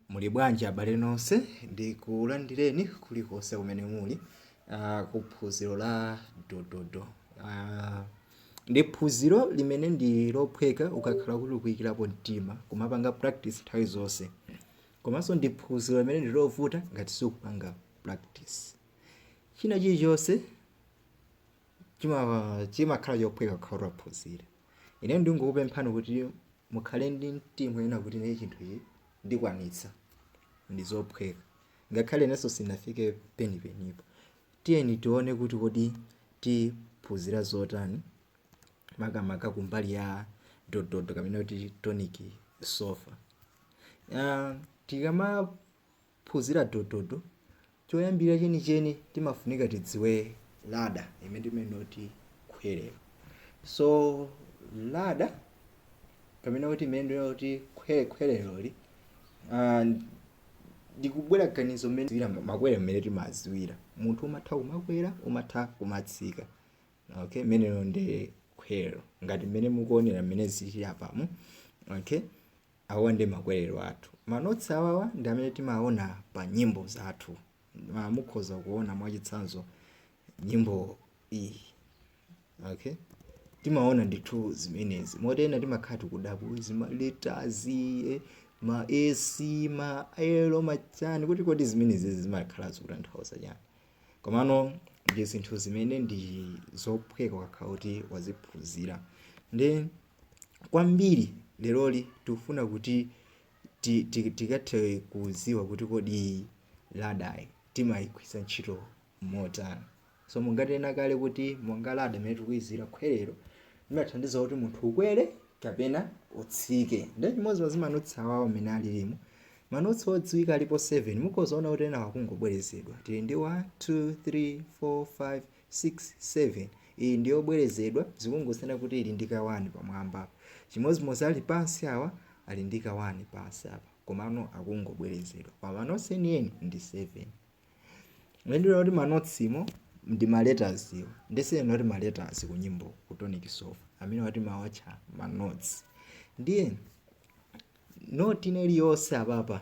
Muli bwanji abale nonse? Ndikulandireni kulikonse kumene muli ku phunziro la dododo. Ndi phunziro limene ndi lophweka ukakhala kuti ukuyikirapo mtima kumapanga practice nthawi zonse, komanso ndi phunziro limene ndi lovuta ngati sukupanga practice. China chilichonse chimakhala chophweka kukhala utaphunzira. Ine ndingokupemphani kuti mukhale ndi mtima wina kuti ine chinthu ichi ndikwanitsa, ndi zophweka, ngakhale inenso sindinafike penipenipo. Tiyeni tione kuti kodi tiphunzira zotani makamaka kumbali ya dododo kapena kuti tonic solfa. Tikamaphunzira dododo, choyambira chenicheni timafunika tidziwe ladder imene timanena kuti khwerero. So ladder kapena kuti imene ndinena kuti khwereroli, ndikubwera ganizo mmene ziwira makwera mmene timaziwira, munthu umatha kumakwera, umatha kumatsika. Okay, imeneyo ndi khwerero ngati mmene mukuonera mmene zilili apamu. Okay, awa ndi makwerero athu. Ma notes awawa ndi amene timaona pa nyimbo zathu. Mukhoza kuona mwachitsanzo nyimbo iyi. Okay, timaona ndithu zimenezi, motena timakhala tikudabwa zima letters, ma S, ma L, machani, kuti kodi zimenezi zimakhala zikutanthauza chani? Komano ndi zinthu zimene ndi zophweka ukakhala kuti waziphunzira. Ndi kwambiri leroli tikufuna kuti tikathe kudziwa kuti kodi ladder timayigwiritsa ntchito motani. So mungatena kale kuti monga ladder imene tikuyizira, khwerero imathandiza kuti munthu ukwere kapena utsike. Ndi chimodzimodzi ma notes awawo amene alilimu. Ma notes odziwika alipo 7. Mukhoza kuona kuti ena akungobwerezedwa. Tili ndi 1, 2, 3, 4, 5, 6, 7. Iyi ndi yobwerezedwa, zikungosiyana kuti ili ndi ka 1 pamwamba apa. Chimodzimodzi ali pansi awa, ali ndi ka 1 pansi apa, komano akungobwerezedwa. Koma ma notes enieni ndi 7. Ndikuona kuti ma notes imo ndi ma letters iwo, ndisiyena kuti ma letters ku nyimbo, ku tonic solfa, amene wati mawatcha ma notes. Ndiye note ina iliyonse apapa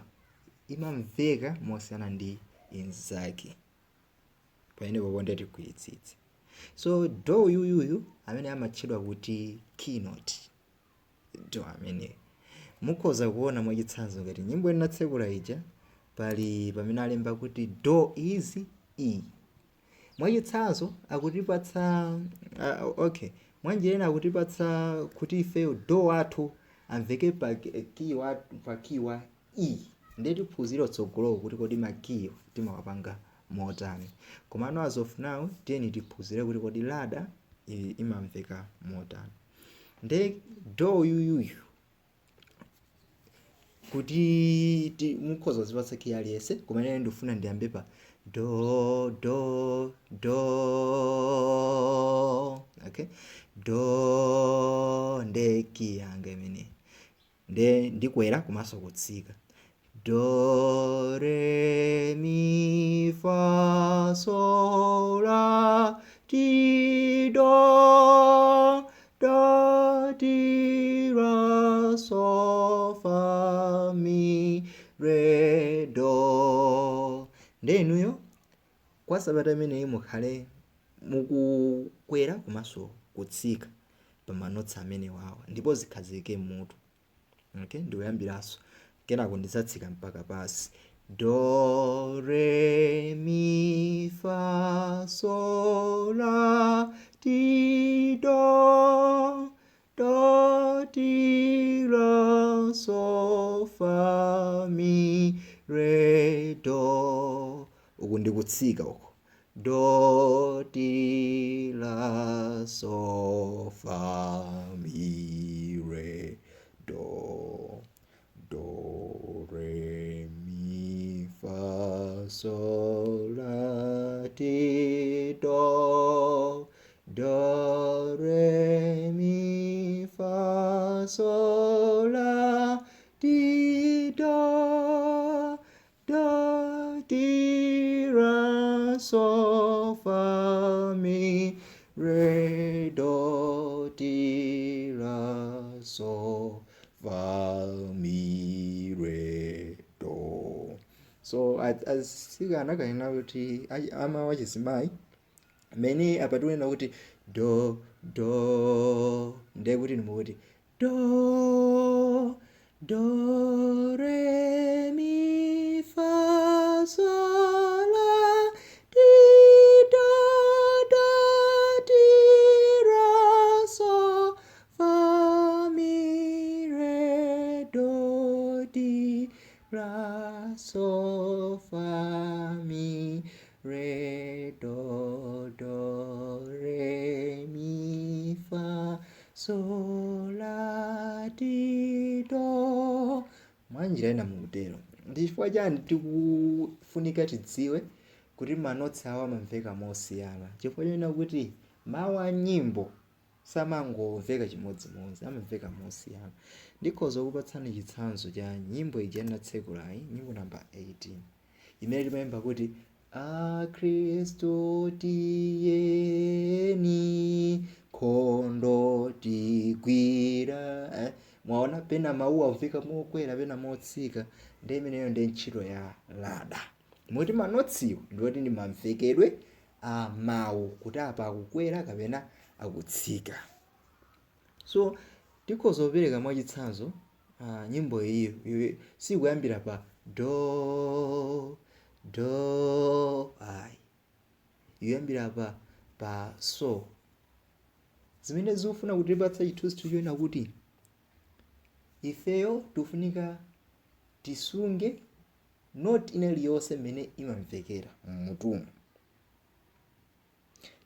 imamveka mosiyana ndi inzake. Pamenepo ponde tigwiritsitse. So do uyuyuyu amene amatchedwa kuti keynote do, amene mukhoza kuona mwachitsanzo ngati nyimbo inatsekula ija, pali pamene alemba kuti do is E. Mwachitsanzo akutipatsa, okay, mwanjira ina akutipatsa kuti ifeyo do wathu amveke pa key wa E. Ndiye tiphunzire utsogoloko kuti kodi ma key timawapanga motani. Komano as of now tiyeni tiphunzire kuti kodi ladder imamveka motani. Nde do uyuyuyu kuti mukhoza kuzipatsa key aliyense, koma ine ndifuna ndiyambe pa do, do, do. Okay, do nde key yanga imene nde ndikwera komanso kutsika. Do, re, mi, fa, sol, la, ti, do, do, ti, la, sol, fa, mi, re, do. Nde inuyo kwa sabata imeneyi mukhale mukukwera komanso kutsika pa ma notes amene wawa, ndipo zikhazike mutu. Okay, ndikuyambiranso, kenako ndidzatsika mpaka pasi. Do, re, mi, fa, sol, la, ti, do, do, ti, la, sol, fa, mi, re, do. Uku ndikutsika uku. Do, ti, la, sol, fa, mi, re, do. Do, re, mi, fa, sol, la, ti, do, do, re, mi, fa, sol, la, ti, do, do, ti, la, sol, fa, mi, re, do, ti, la, sol, fa, mi, re, do. So atsikana kapena kuti amawu achizimayi mmene apa tikunena kuti do do, ndiye kuti mukuti do do re mi fa sol la ti do do ti ra so fa mi re do ti ra so fa mi re do do re mi fa so la ti do. Mwanjira ina mukutero. Ndi chifukwa chani tikufunika tidziwe kuti manotsi awo amamveka mosiyana? Chifukwa chonena kuti mawu a nyimbo samangomveka chimodzimodzi, amamveka mosiyana. Ndikhoza kupatsani chitsanzo cha nyimbo ija ndinatsekulayi, nyimbo namba 18, imene timayimba kuti Akhristu tiyeni nkhondo tigwira. Mwaona pena mawu amveka mokwera pena motsika. Ndi imeneyo ndi ntchito ya ladder, moti manotsiwo ndiwoti ndi mamvekedwe a mawu kuti apa akukwera kapena akutsika. So tikhoza kupereka mwachitsanzo, nyimbo iyo sikuyambira pa do do, ayi, ikuyambira pa so, zimene zikufuna kutipatsa chithunzithunzi choona kuti ifeyo tikufunika tisunge note ina iliyonse mmene imamvekera mmutumu,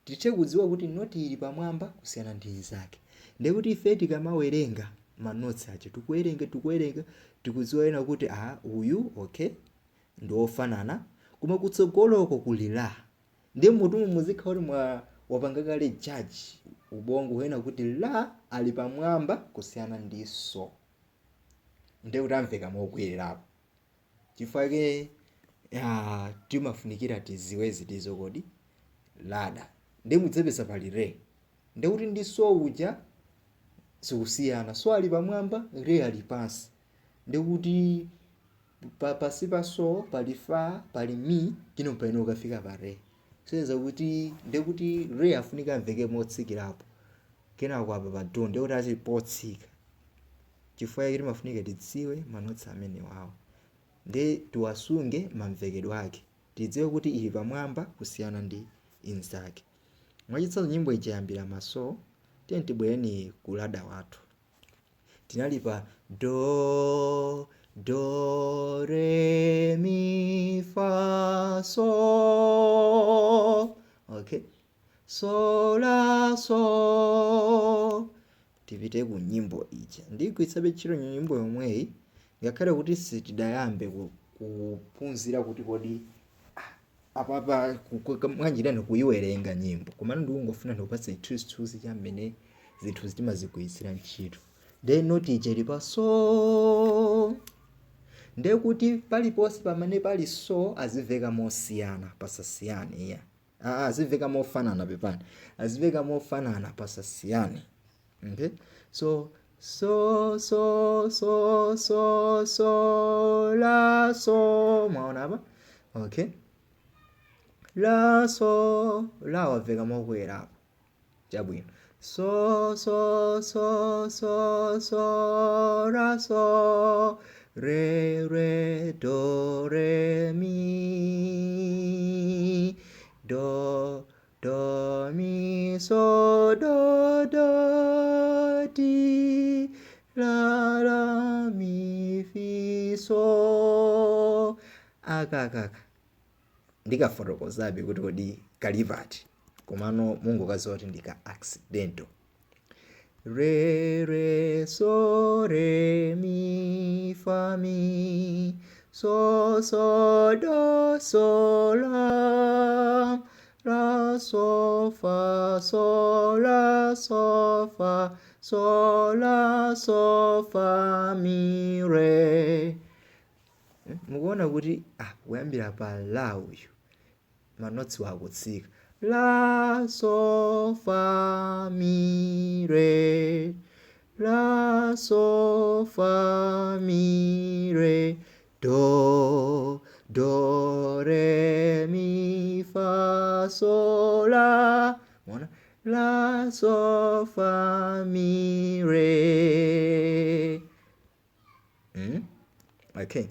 tithe kudziwa kuti note ili pamwamba kusiyana ndi inzake. Ndekuti ife tikamawerenga manotsi aja, tikuwerenga tikuwerenga, tikudziwa ena kuti a uyu okay ndi ofanana, koma kutsogoloko kuli la. Ndi mutumu muzikhala kuti mwa wapanga kale judge ubongo wena kuti la ali pamwamba kusiyana ndi so, ndekuti amveka mokwererapo. Chifukwa ke timafunikira tiziwe zitizo kodi ladder. Ndi mudzapeza pali re, ndekuti ndi so uja zikusiyana, so ali pamwamba, re ali pansi. Ndekuti pasi pa so pali fa, pali mi, kino pamene ukafika pa re, seza kuti ndekuti re afunika amveke motsikirapo, kenako apa pa do ndekuti achi potsika. Chifukwa chake timafunika tidziwe manotsi amenewawo, ndi tiwasunge mamvekedwe ake, tidziwe kuti ili pamwamba kusiyana ndi inzake. Mwachitsanzo nyimbo ija yambira maso, tiye tibwereni ku ladder wathu. Tinali pa do do re mi fa so, okay, so la so. Tipite ku nyimbo ija, ndigwiritsabe ntchito nyimbo yomweyi ngakhale kuti sitidayambe kuphunzira kuti kodi apapa mwanjirani kuyiwerenga nyimbo, komano ndikungofuna ndikupatse chithunzithunzi cha mmene zinthu zitimazigwiritsira ntchito. Then note ija ili pa so, ndekuti paliponse pamene pali so azimveka mosiyana, pasasiyane iya, azimveka mofanana, pepani, azimveka mofanana, pasasiyane. Okay, so so so so so so la so, mwaona apa? Okay, la so la wamveka mokwerapo, chabwino. So so so so so la so re re do re mi do do mi so do do ti la la mi fi so. Aka aka ndikafotokozabe kuti kodi kali pati, komano mungokaziwa kuti ndika accidental. Re re so re mi fa mi so so do so la la so fa so la so fa so la so fa mi re. Mukuona kuti kuyambira pa la uyu manotsi akutsika, la so fa mi re la so fa mi re do Do re mi fa sol la, mwaona, la sol fa mi re. Okay,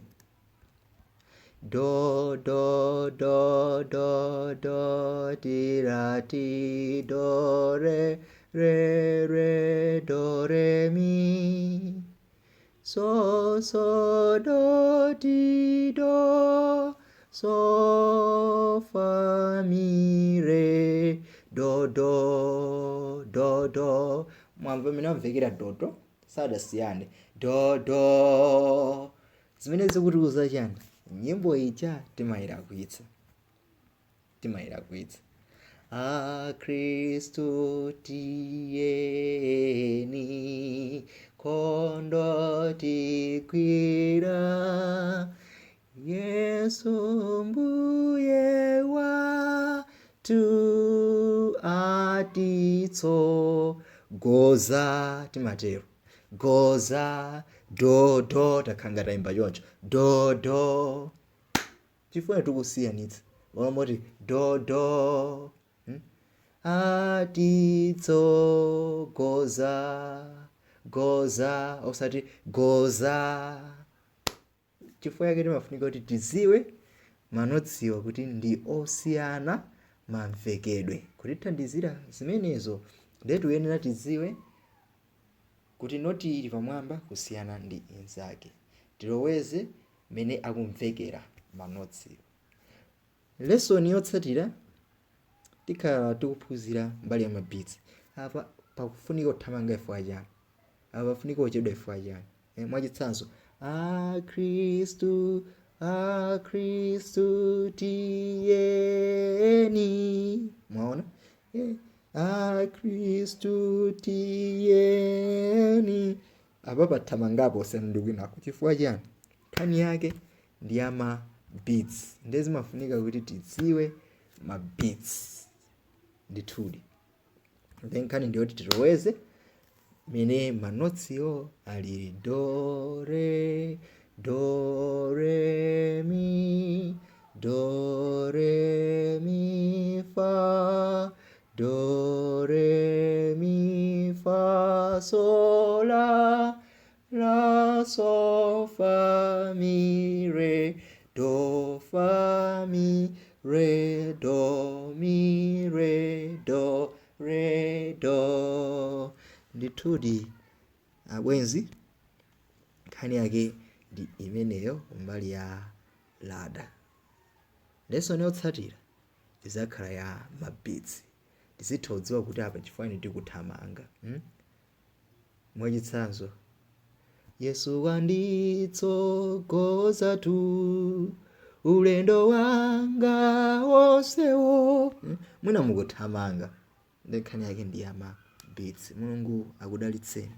do do do do do ti la ti do re re re do re mi so so do ti do so fa mi re do do do do. Mwamva mmene amvekera do do, sadasiyane do do. Zimene zikutiuza chani? Nyimbo ija timayilakwitsa, timayilakwitsa. Akhristu tiyeni, nkhondo tigwira, Yesu Mbuye wathu atitsogoza. Timatero goza do do, takhanga tayimba choncho do do chifukwa tikusiyanitsa moti do do, Atitsogoza goza, osati goza. Chifukwa chake timafunika kuti tidziwe manotsiwa kuti ndi osiyana mamvekedwe, kutithandizira zimenezo. Ndiye tiyenera tidziwe kuti noti ili pamwamba kusiyana ndi inzake, tiloweze mene akumvekera manotsiwa. Lesson yotsatira tikhala tikuphunzira mbali ya mabeats. Apa pakufunika kuthamanga chifukwa chani? Apa pafunika kuchedwa chifukwa chani? Mwachitsanzo, akhristu akhristu tiyeni, mwaona, akhristu tiyeni, apa pathamangapo osiyana ndi kwinako chifukwa chani? Nkhani yake ndi ya ma beats, ndiye zimafunika kuti tidziwe ma beats ndithudi. Then nkhani ndiyoti tiloweze mene manotsiwo alili: do re do re mi do re mi fa do re mi fa sol la la sol fa mi re do fa mi re do mi re do re do. Ndithudi abwenzi, nkhani yake ndi imeneyo mbali ya ladder. Lesson yotsatira izakhala ya mabeats. Tizitha kudziwa kuti apa chifukwa tikuthamanga, Mwachitsanzo, Yesu wanditsogoza tu ulendo wanga wonsewo, Mwina mukuthamanga, ndi nkhani yake ndi ya mabeats. Mulungu akudalitseni.